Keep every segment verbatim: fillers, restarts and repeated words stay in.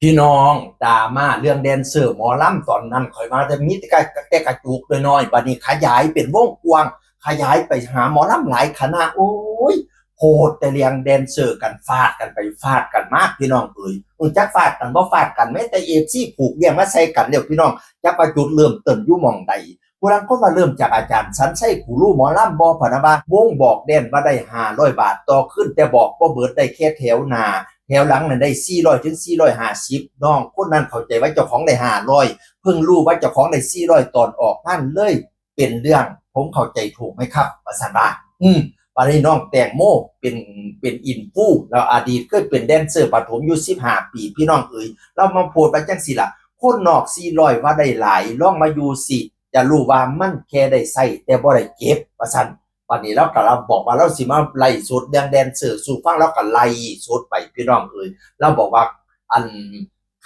พี่น้อง ดราม่าเรื่องแดนเซอร์หมอลำตอนนั้น ข่อยว่าแต่มีแต่กระ แต่กระจุกน้อยๆ บัดนี้ขยายเป็นวงกว้าง ขยายไปหาหมอลำหลายคณะ โอ้ย โพดแต่เรื่องแดนเซอร์กัน ฟาดกันไปฟาดกันมา พี่น้องเอ๋ย เออ จักฟาดกันบ่ฟาดกัน แม้แต่ เอฟซี ผูกเวียงมาใส่กันแล้ว พี่น้อง จักว่าจุดเริ่มต้นอยู่หม่องใด ผู้ลางคนว่าเริ่มจากอาจารย์สันชัย ผู้รู้หมอลำบ่ พะนะว่า วงบอกแดนว่าได้ห้าร้อยบาทต่อคืน แต่บอกบ่เบิด ได้แค่แถวหน้า แถวหลังนั้นได้สี่ร้อยถึงสี่ร้อยห้าสิบ น้องคนนั้นเข้าใจว่าเจ้าของได้ห้าร้อย เพิ่งรู้ว่าเจ้าของได้สี่ร้อยตอนออกงานเลย เป็นเรื่อง ผมเข้าใจถูกไหมครับ ว่าซั่นว่า อืม บัดนี้น้องแตงโมเป็น เป็นอินฟู แล้วอดีตเคยเป็นแดนเซอร์ประถมอยู่สิบห้าปี พี่น้องเอ๋ย ลาวมาโพสต์ว่าจั่งซี้ล่ะ คนนอกสี่ร้อยว่าได้หลาย ลองมาอยู่สิ จะรู้ว่ามันแค่ได้ใช้แต่บ่ได้เก็บ ว่าซั่น บัดนี้ลาวก็ลาวบอกว่าลาวสิมาไลฟ์สดเรื่องแดนเซอร์สู่ฟัง ลาวก็ไลฟ์สดไป พี่น้องเอ๋ย ลาวบอกว่า อัน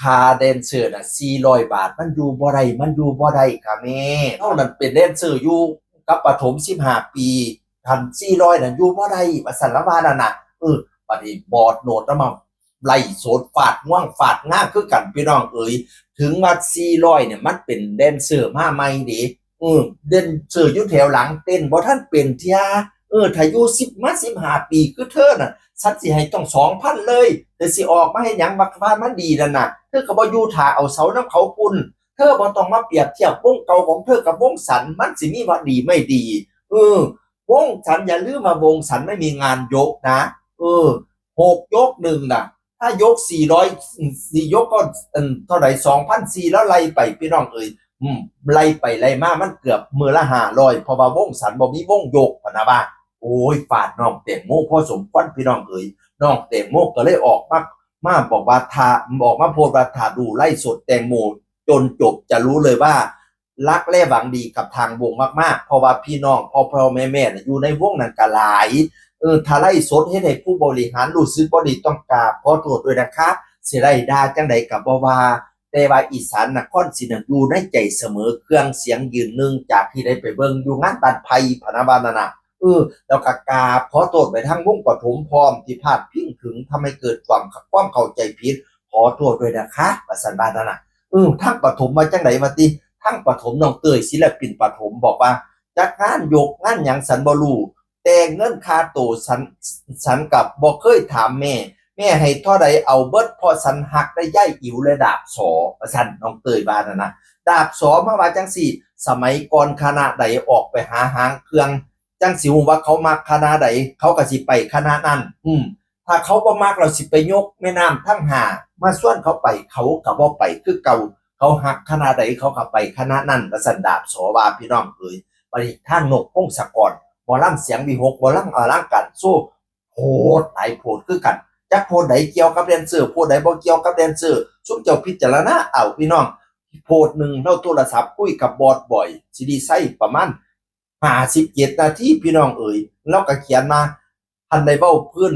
ค่าแดนเซอร์น่ะ สี่ร้อยบาท มันอยู่บ่ได้ มันอยู่บ่ได้ค่ะแม่ เฮานั่นเป็นแดนเซอร์อยู่กับประถมสิบห้าปี คันสี่ร้อยนั่นอยู่บ่ได้ ว่าซั่น ลาวว่านั่นน่ะ เออ บัดนี้บอสโนดลาวมาไลฟ์สดฟาดงวงฟาดงาคือกัน พี่น้องเอ๋ย ถึงว่าสี่ร้อยเนี่ยมันเป็นแดนเซอร์มาใหม่เด้ เออ แดนเซอร์อยู่แถวหลังเต้นบ่ทันเป็นเทื่อ เออ ถ้าอยู่สิบ มาสิบห้าปีคือเธอน่ะ ฉันสิให้ต้องสองพันเลย เธอสิออกมาเฮ็ดหยัง บักว่ามันดีนั่นน่ะ เธอก็บ่อยู่ท่าเอาเสานำเขาพุ้น เธอบ่ต้องมาเปรียบเทียบวงเก่าของเธอกับวงฉัน มันสิมีว่าดีไม่ดี เออ วงฉัน อย่าลืมว่าวงฉันไม่มีงานยกนะ เออ หกยกหนึ่งน่ะ ถ้ายกสี่ร้อย สี่ยกก็ เอิ่ม เท่าไหร่ สองพันสี่ แล้วไล่ไป พี่น้องเอ๋ย อืม ไล่ไปไล่มา มันเกือบมื้อละห้าร้อย เพราะว่าวงฉันบ่มีวงยก พะนะว่า โอ้ย ฟาดน้องแตงโมพอสมควร พี่น้องเอ๋ย น้องแตงโมก็เลยออกมา มาบอกว่าถ้า ออกมาโพสต์ว่าถ้าดูไลฟ์สดแตงโมจนจบจะรู้เลยว่ารักและหวังดีกับทางวงมากๆ เพราะว่าพี่น้องพ่อๆ แม่ๆ น่ะอยู่ในวงนั้นก็หลาย เออ ถ้าไลฟ์สดเฮ็ดให้ผู้บริหารรู้สึกบ่ดี ต้องกราบขอโทษด้วยนะคะ สิไล่ด่าจั่งใดก็บ่ว่า แต่ว่าอีสานนครศรีน่ะอยู่ในใจเสมอ เครื่องเสียงยืนหนึ่ง จากที่ได้ไปเบิ่งอยู่งานบ้านไผ่ พะนะว่านั่นน่ะ เออ แล้วก็กราบขอโทษไปทางวงปฐมพร้อมที่พาดพิงถึง ทำให้เกิดความ ความเข้าใจผิด ขอโทษด้วยนะคะ ว่าซั่นว่านั่นน่ะ เออ ทางปฐมว่าจั่งใดว่าติ ทางปฐมน้องเต้ยศิลปินปฐมบอกว่า จักงานยกงานหยังฉันบ่รู้ แต่เงินค่าโตฉัน ฉันกับบ่เคยถามแม่ แม่ให้เท่าใดเอาเบิด เพราะฉันฮักได้ยายอิ๋วและดาบสอ ว่าซั่น น้องเต้ยว่านั่นน่ะ ดาบสอมาว่าจั่งซี้ สมัยก่อนคณะใดออกไปหาหางเครื่อง จั่งสิฮู้ว่าเขามักคณะใด เขาก็สิไปคณะนั้น อืม ถ้าเขาบ่มัก แล้วสิไปยกแม่น้ำทั้งห้ามาชวนเขาไป เขาก็บ่ไปคือเก่า เขาฮักคณะใดเขาก็ไปคณะนั้น ว่าซั่น ดาบสอว่า พี่น้องเอ๋ย บัดนี้ทางนกพงศกร หมอลำเสียงวิหก หมอลำอลังการโชว์ โพสต์หลายโพสต์คือกัน จักโพสต์ใดเกี่ยวกับแดนเซอร์ โพสต์ใดบ่เกี่ยวกับแดนเซอร์ ซุมเจ้าพิจารณาเอา พี่น้อง โพสต์หนึ่ง ลาวโทรศัพท์คุยกับบอสบอย สิริชัย ประมาณ ห้าสิบเจ็ดนาที พี่น้องเอ๋ย ลาวก็เขียนมา คันได้เว้าพื้น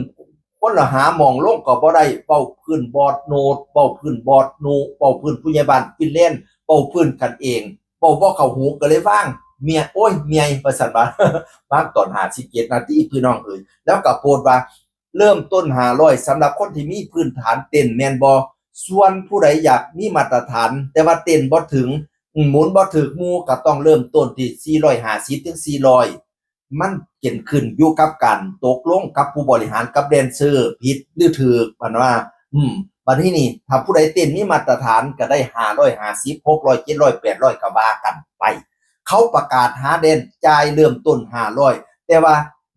คนละหาหม่องลงก็บ่ได้ เว้าพื้นบอสโนด เว้าพื้นบอสนุ เว้าพื้นผู้ใหญ่บ้านฟินแลนด์ เว้าพื้นกันเอง เว้าบ่เข้าหูก็เลยวาง เมีย โอ้ย เมื่อย ว่าซั่นว่า วางตอน ห้าสิบเจ็ดนาที พี่น้องเอ๋ย ลาวก็โพสต์ว่า เริ่มต้น ห้าร้อย สำหรับคนที่มีพื้นฐานเต้นแม่นบ่ ส่วนผู้ใดอยากมีมาตรฐาน แต่ว่าเต้นบ่ถึง อืม หมุนบ่ถืกหมู่ ก็ต้องเริ่มต้นที่ สี่ร้อยห้าสิบ ถึง สี่ร้อย มันเกิดขึ้นอยู่กับการตกลงกับผู้บริหารกับแดนเซอร์ ผิดหรือถืก มันว่า อืม บัดนี้นี่ ถ้าผู้ใดเต้นมีมาตรฐานก็ได้ ห้าร้อยห้าสิบ หกร้อย เจ็ดร้อย แปดร้อย ก็ว่ากันไป เขาประกาศหาแดน จ่ายเริ่มต้น ห้าร้อย แต่ว่า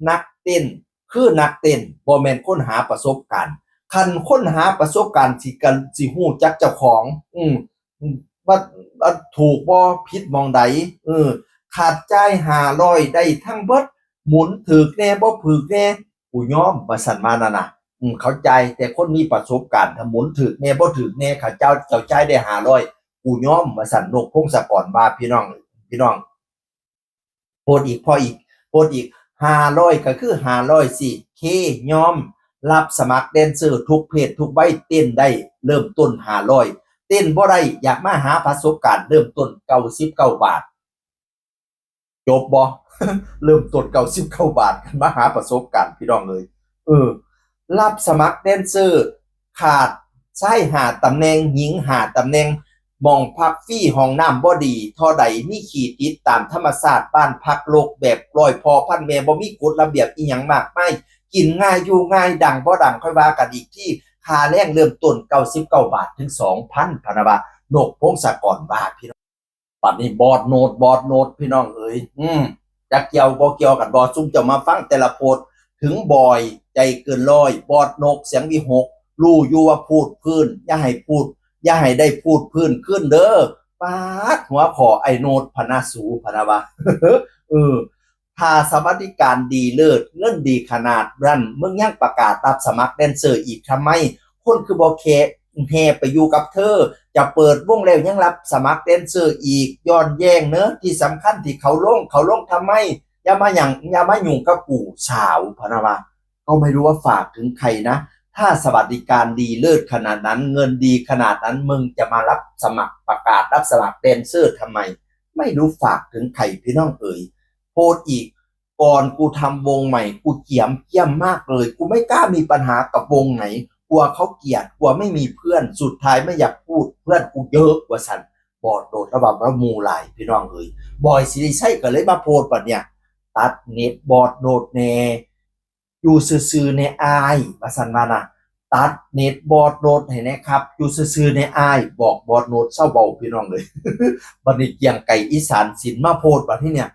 นักเต้นคือนักเต้น บ่แม่นคนหาประสบการณ์ คันคนหาประสบการณ์สิกัน สิฮู้จักเจ้าของ อืม ว่า ว่าถูกบ่ ผิดหม่องใด เออ ขาดจ่าย ห้าร้อย ได้ทั้งเบิด หมุนถืกแน่ บ่ถืกแน่ กูยอม ว่าซั่นมานั่นน่ะ อืม เข้าใจ แต่คนมีประสบการณ์ ถ้าหมุนถืกแน่ บ่ถืกแน่ ข้าเจ้า เจ้าจ่ายได้ ห้าร้อย กูยอม ว่าซั่น นกพงศกรว่า พี่น้อง พี่น้อง โพสต์อีก พออีก โพสต์อีก ห้าร้อย ก็คือ ห้าร้อย สิ เค ยอม รับสมัครแดนเซอร์ทุกเพศทุกวัย เต้นได้ เริ่มต้น ห้าร้อย เต้นบ่ได้ อยากมาหาประสบการณ์ เริ่มต้น เก้าสิบเก้าบาท จบบ่ เริ่มต้น เก้าสิบเก้าบาท มาหาประสบการณ์ พี่น้องเอ๋ย เออ รับสมัครแดนเซอร์ ขาด ชายห้าตำแหน่ง หญิงห้าตำแหน่ง หม่องพักฟรี ห้องน้ำบ่ดีเท่าใด มีขี้ติดตามธรรมชาติ บ้านพักรกแบบร้อยพ่อพันแม่ บ่มีกฎระเบียบอีหยังมากมาย กินง่ายอยู่ง่าย ดังบ่ดังค่อยว่ากันอีกที ค่าแรงเริ่มต้นเก้าสิบเก้าบาทถึงสองพัน พะนะว่า นกพงศกรว่าพี่น้อง บัดนี้บอสโนด บอสโนด พี่น้องเอ๋ย อืม จักเกี่ยวบ่เกี่ยวกันบ่ ซุมเจ้ามาฟังแต่ละโพสต์ ถึงบอย ใจเกินร้อย บอสนก เสียงวิหก รู้อยู่ว่าพูดพื้น อย่าให้พูด อย่าให้ได้พูดพื้นขึ้นเด้อ ป๊าด หัวข้อไอ้โนด พะนะสู พะนะว่า เออ ถ้าสวัสดิการดีเลิศ เงินดีขนาดนั้น มึงยังประกาศรับสมัครแดนเซอร์อีกทำไม คนคือบ่แค่แห่ไปอยู่กับเธอ จะเปิดวงแล้วยังรับสมัครแดนเซอร์อีก ย้อนแย้งเนอะ ที่สำคัญที่เขาลง เขาลงทำไม อย่ามาหยัง อย่ามายุ่งกับกู สาว พะนะว่า ก็ไม่รู้ว่าฝากถึงใครนะ ถ้าสวัสดิการดีเลิศขนาดนั้น เงินดีขนาดนั้น มึงจะมารับสมัคร ประกาศรับสมัครแดนเซอร์ทำไม ไม่รู้ฝากถึงใคร พี่น้องเอ๋ย โพสต์อีก ก่อนกูทำวงใหม่ กูเจียมเจียมมากเลย กูไม่กล้ามีปัญหากับวงไหน กลัวเขาเกลียด กลัวไม่มีเพื่อน สุดท้ายไม่อยากพูด เพื่อนกูเยอะ ว่าซั่น บอสโนด แล้วว่าบ่หมู่หลาย พี่น้องเอ๋ย บอย สิริชัย ก็เลยมาโพสต์บัดเนี่ย ตัดเน็ตบอสโนดแน่ อยู่ซื่อๆแน่อ้าย ว่าซั่นว่านะ ตัดเน็ตบอสโนดให้แน่ครับ อยู่ซื่อๆแน่อ้าย บอกบอสโนดเซาเว้า พี่น้องเอ๋ย บัดนี้เกียงไกรอีสานศิลป์มาโพสต์บัดนี้เนี่ย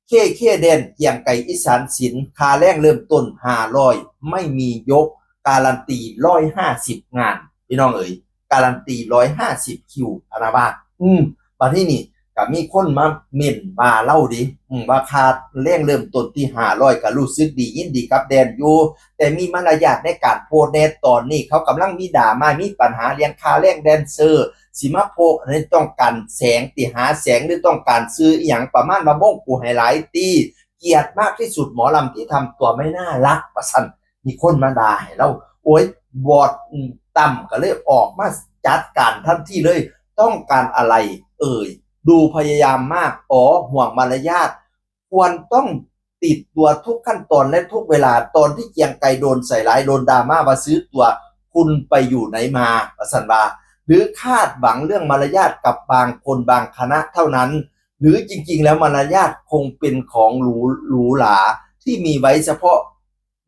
เคเคแดน เกียงไกรอีสานศิลป์ ค่าแรงเริ่มต้นห้าร้อย ไม่มียก การันตีร้อยห้าสิบงาน พี่น้องเอ๋ย การันตีร้อยห้าสิบคิว พะนะว่า อืม บัดนี้นี่ ก็มีคนมาเม้นว่าเล่าดิ อืม ว่าค่าแรงเริ่มต้นที่ห้าร้อย ก็รู้สึกดียินดีกับแดนอยู่ แต่มีมารยาทในการโพสต์แน่ ตอนนี้เขากำลังมีดราม่า มีปัญหาเรื่องค่าแรงแดนเซอร์ สิมาโพสต์อันนี้ต้องการแสงติ หาแสง หรือต้องการชื่ออีหยัง ประมาณว่าวงกูให้หลายติ เกลียดมากที่สุด หมอลำที่ทำตัวไม่น่ารัก ว่าซั่น มีคนมาด่าให้เรา โอ๊ย บอสตั้มก็เลยออกมาจัดการทันทีเลย ต้องการอะไรเอ่ย ดูพยายามมาก อ๋อ ห่วงมารยาท ควรต้องติดตัวทุกขั้นตอนและทุกเวลา ตอนที่เกียงไกรโดนใส่ร้าย โดนดราม่าว่าซื้อตั๋ว คุณไปอยู่ไหนมา ว่าซั่นว่า หรือคาดหวังเรื่องมารยาทกับบางคนบางคณะเท่านั้น หรือจริงๆแล้วมารยาทคงเป็นของหรู หรูหราที่มีไว้เฉพาะ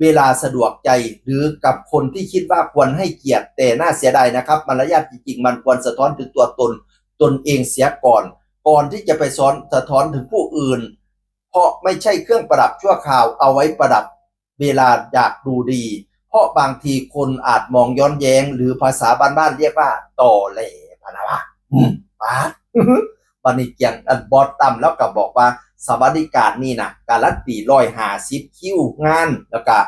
เวลาสะดวกใจ หรือกับคนที่คิดว่าควรให้เกียรติ แต่น่าเสียดายนะครับ มารยาทจริงๆมันควรสะท้อนถึงตัวตน ตนเองเสียก่อน ก่อนที่จะไปซ้อน สะท้อนถึงผู้อื่น เพราะไม่ใช่เครื่องประดับชั่วคราวเอาไว้ประดับเวลาอยากดูดี เพราะบางทีคนอาจมองย้อนแย้ง หรือภาษาบ้านๆเรียกว่าตอแหล พะนะว่า อืม ป๊าด บัดนี้เกียง อันบอสตั้มแล้วก็บอกว่าสวัสดิการนี่นะ การันตีร้อยห้าสิบคิวงาน แล้วก็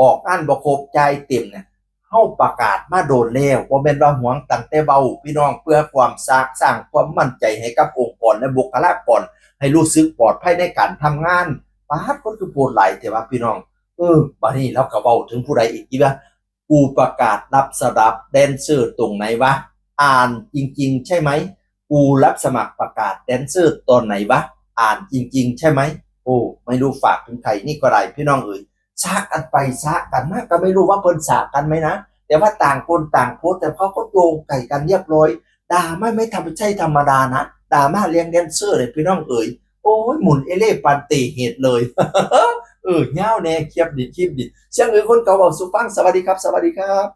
ออกงานบ่ครบจ่ายเต็มเนี่ย เฮาประกาศมาโดนแล้ว บ่แม่นว่าหวงตั้งแต่เว้า พี่น้อง เพื่อความสร้าง สร้างความมั่นใจให้กับองค์กรและบุคลากร ให้รู้สึกปลอดภัยในการทำงาน ป๊าด คนคือโพสต์หลายแท้วะพี่น้อง เออ บัดนี้เราก็เว้าถึงผู้ใดอีกดีวะ กูประกาศรับสมัครแดนเซอร์ตรงไหนวะ อ่านจริงๆใช่ไหม กูรับสมัครประกาศแดนเซอร์ตอนไหนวะ อ่านจริงๆใช่ไหม โอ้ ไม่รู้ฝากถึงใคร นี่ก็ได้ พี่น้องเอ๋ย สะกันไปสะกันมา ก็ไม่รู้ว่าเพิ่นสะกันไหมนะ แต่ว่าต่างคนต่างโพสต์ แต่เขาก็โยงใส่กันเรียบร้อย ดราม่าไม่ทำ ใช่ธรรมดานะ ดราม่าเรื่องแดนเซอร์เลยพี่น้องเอ๋ย โอ้ย หมุนเอเล่ปานเตเหตุเลย เออ ยาวแน่ คลิปนี้ คลิปนี้ เสียงเอ๋ยคนเก่าเว้าสู่ฟัง สวัสดีครับ สวัสดีครับ